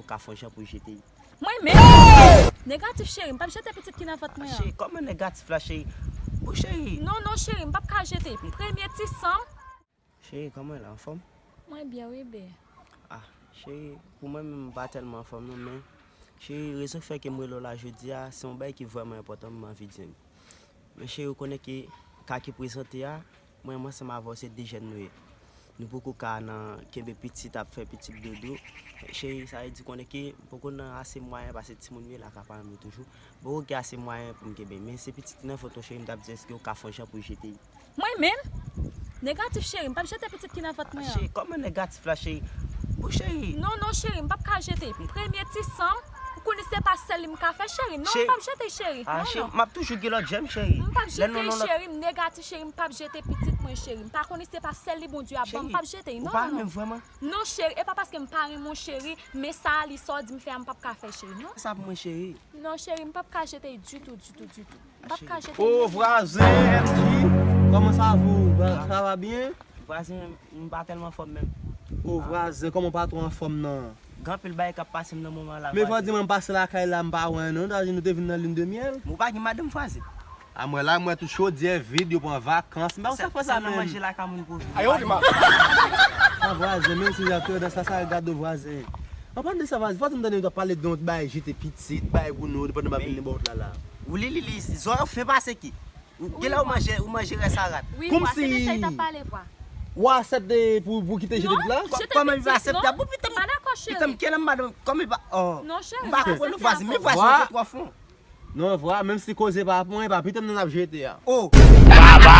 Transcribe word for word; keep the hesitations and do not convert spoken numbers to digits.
Ou ka fè yon jan pou jete l. Mwen menm? Negatif, cheri, m p ap jete pitit ki nan vant mwen an. Cheri, kòman negatif la, cheri? Bon, cheri. Non, non, cheri, m p ap ka jete. Premye ti san m. Cheri, kòman w ye la, anfòm? Mwen byen, wi, bee. Ah, cheri, pou mwen menm, m pa tèlman anfòm, non, men, cheri, rezon k fè ke m rele w la jodi a, se yon bagay ki vrèman enpòtan, m anvi di w. Men cheri, ou konnen ke ka ki prezante a, mwen menm ansanm avè w se de jèn nou ye. Nou poko ka nan kenbe pitit ap fè pitit dodo. Cheri, sa vle di konnen ke m poko nan ase mwayen paske timoun yo ye lakay paran m yo toujou. M poko gen ase mwayen pou m kenbe. Men se pitit ki nan vant ou cheri, m t ap di èske ou ka fè yon jan pou jete l. Mwen menm? Negatif, cheri, m p ap jete pitit ki nan vant mwen an. Cheri, kòman negatif la, cheri? Bon, cheri. Non, non, cheri, m p ap ka jete. Premye ti san m, ou konnen se pa sèl li m ka fè, cheri. Non, m p ap jete, cheri. Ah, non, cheri, non, m ap toujou gen lòt jèm, cheri. M p ap jete, cheri, m negatif, cheri, m p ap jete pitit mwen, cheri. M pa konnen se pa sèl li Bondye ap ban m, m p ap jete, non, non, non. Ou pa renmen m vrèman? Non, cheri, e pa paske m pa renmen w, cheri, men sa a, li sa w di m fè a, m p ap ka fè, cheri, non. Sa pou mwen, cheri. Non, cheri, m p ap ka jete l ditou, ditou, ditou. M p ap ka jete l. Oh, vwazen, M J, comment ça va? Ça va bien? Vwazen, m pa tèlman anfòm menm. Oh, vwazen, kòman w pa twò anfòm nan? Gen anpil bagay k ap pase m nan moman la, vwazen. Men vwazen, mwen m pase lakay la, m pa wè non, ta di nou te vin nan lune de miel. Ou pa gen madanm, vwazen? A mwen la, mwen tou chodyè vid, yo pran vakans. M pa konn sa k fè sa menm. Sa nan manje lakay moun pou viv. Ayo, di ma. Ah, vwazen, menm si jan tandans la, sa gade vwazen. An palan de sa, vwazen, vwazen, m tande yo t ap pale de yon bagay jete pitit, bagay gwo nou, pandan m ap vin nan bò la la. Ou li, li, li, zò yo fen pase ki? Ou, gen lè ou manje, ou manje rès a rat. Wi, vwa, se de sa yo t ap pale, vwa. Ou aksepte pou, pou kite jete pitit la? Non, jete pitit, non. Kòman li pa aksepte? Bon, pitit m, pa dakò, cheri. Pitit m, kèlè m madanm, kòman li pa, oh. Non, cheri, m pa konprann nou, vwazen, men vwazen, ou te twò fon. Non, vwa, menm si koze pa pou mwen, e pa pitit m nan ap jete a. Oh! Baba!